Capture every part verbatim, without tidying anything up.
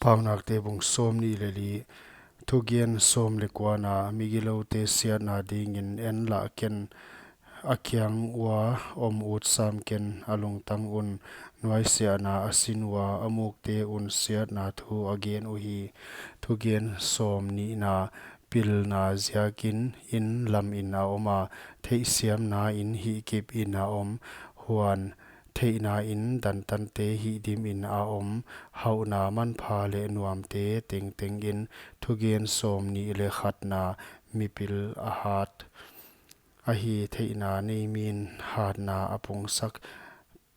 Paunakte bung sawmnih leh li. Thugen sawm leh kuana. Migiloute siatna dingin en lah ken, a kiang ua om ut sam ken, a lungtang un nuaisiahna a sin ua, a mukte un siatna thu a gen uhi. Thugen sawmnihna. Pilna ziakin in lamin a om a, theihsiamnain hihkipin a om, huan theihnain dantante hihdimin a om, hauhna manpha leh nuamte tengtengin. Thugen sawmnih leh khatna. Mipil a hat ahi, theihna nei min hatna a pungsak,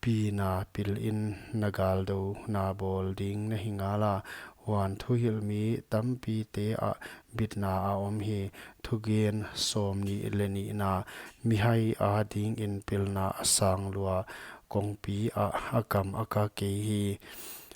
pina pilin na galdou na bawl ding na hi ngala, huan thuhilhmi tampite ah bitna a om hi. Thugen sawmnih leh nihna. Mihai adingin pilna a sang lua, kongpi ah a kam a ka kei hi.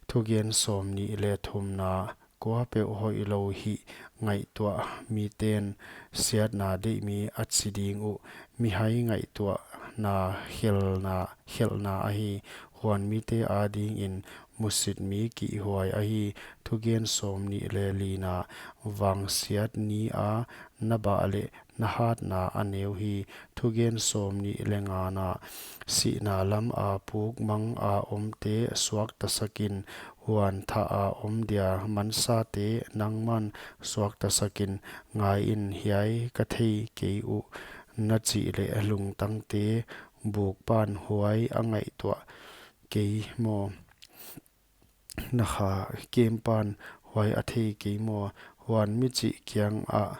Thugen sawmnih leh thumna. Kuapeuh hoihlou hih ngaihtuah miten siatna deihmi a chi ding uh. Mihai ngaihtuahna khelhna, khelhna ahi, huan mite adingin musitmi kihhuai ahi. Thugen sawmnih leh lina. Vangsiat ni a na bah leh na hatna a neu hi. Thugen sawmnih leh ngana. Sihna lama puk manga omte suaktasakin, huan thaha om dia mansate nangman suaktasakin. Ngaiin, hiai ka thei kei uh, na chih leh lungtangte bukpan huai a ngaihtuah kei maw? Na kha kempan huai a thei kei maw? Huan michih kiangah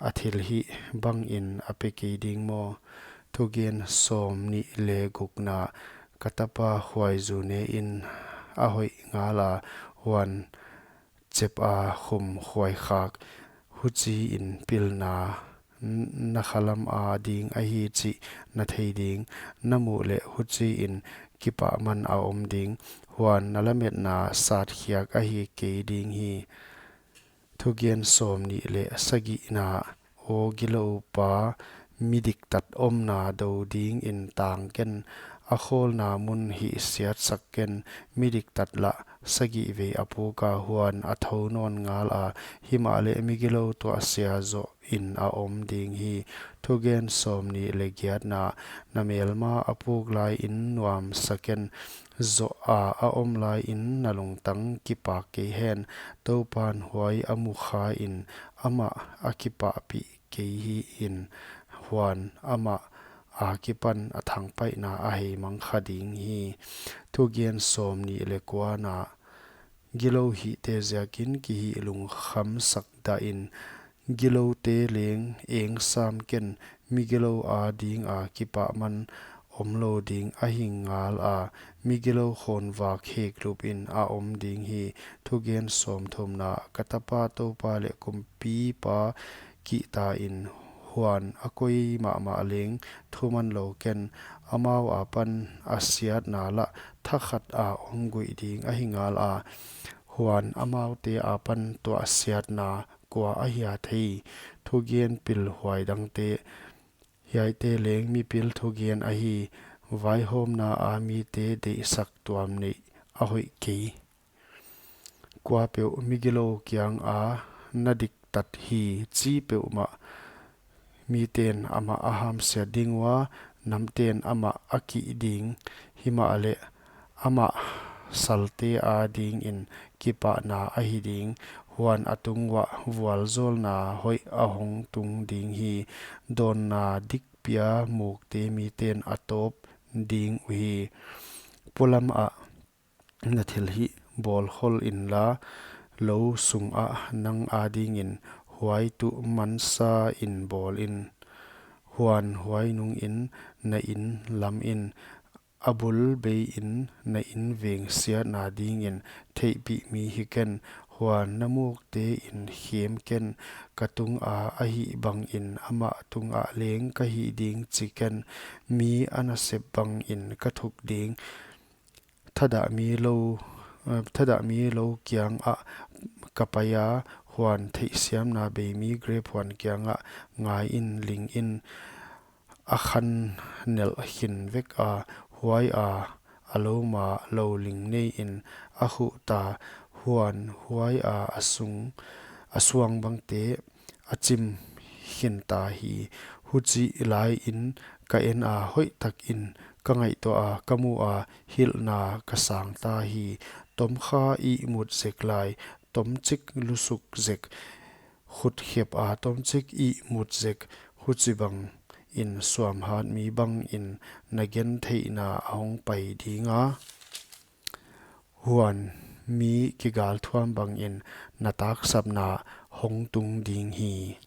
a thilhih bangin a pe kei ding maw? Thugen sawmnih leh gukna. Ka tapa huai zu nein a hoih ngala, huan chep a khum huai khak. Huchiin pilna n-, na khalam ading ahi chih na thei ding. Na muh leh huchiin kipahman a om ding, huan na lametna satkhiak ahi kei ding hi. Thugen sawmnih leh sagihna. Aw gilou pa, midiktat omna dou dingin tang ken, a khawlna mun hihsiatsak ken. Midiktat lah sagih vei a puka, huan a thou nawn ngala, himahleh migilou tuahsia zohin a om ding hi. Thugen sawmnih leh giatna. Na melma a puk laiin nuamsa ken, zoha a om laiin na lungtang kipak kei hen. Toupan huai a mukhain amah a kipahpih kei hiin, huan amah akipan a thangpaihna a heimang kha ding hi. Thugen sawmnih leh kuana. Gilou hihte ziakin kihih lungkhamsak dahin, giloute leng eng sam ken. Migilou adinga kipahman omlou ding ahi ngala, migilou khawnvak heklupin a om ding hi. Thugen sawmthumna. Ka tapa Toupa leh Kumpipa kihtain, huan a koi mahmah leng thuman lou ken. Amau apan a siatna lah thakhat a om guih ding ahi ngala, huan amaute apan tuahsiatna kua ahia thei? Thugen pilhuai dangte. Hiaite leng mipil thugen ahi, vaihawmna a mite deihsak tuam neih a hoih kei. Kuapeuh migilou kianga na diktat hi chi peuhmah miten amah a hamsiat ding ua, namten amah a kih ding. Himahleh amah salte adingin kipahna ahi ding, huan a tung uah vualzawlna hoih a hong tung ding hi. Dawnna dik pia mukte miten a tawp ding uhi. Polamah na thilhih bawl khol inla, lou sungah nang adingin huai tuh mansain bawlin. Huan huai nungin na in lamin, a bul beiin na inveng siatna dingin theihpihmi hi ken. Huan na muktein khem ken, ka tunga a hih bangin amah tungah leng ka hih ding chi ken. Mi a nasep bangin ka thuk ding. Thadahmi lou, eh, thadahmi lou kiangah ka paia, huan theihsiamna beimi grep huan kiangah ngaiin lingin, a khan nelh khin veka, huaia a louma lou ling neiin a khuhta. Huan huaia a sung, a suang bangte a chim khinta hi. Huchih laiin ka ena, hoihtakin ka ngaihtuaha, ka muha, hilhna ka sangta hi. Tomkha ihmut zek lai, tomchik lusuk zek, khut khepa tomchik ihmut zek, huchibangin suamhat mi bangin na gentheihna a hongpai dinga, huan mi kigalthuam bangin na taksapna hongtung ding hi.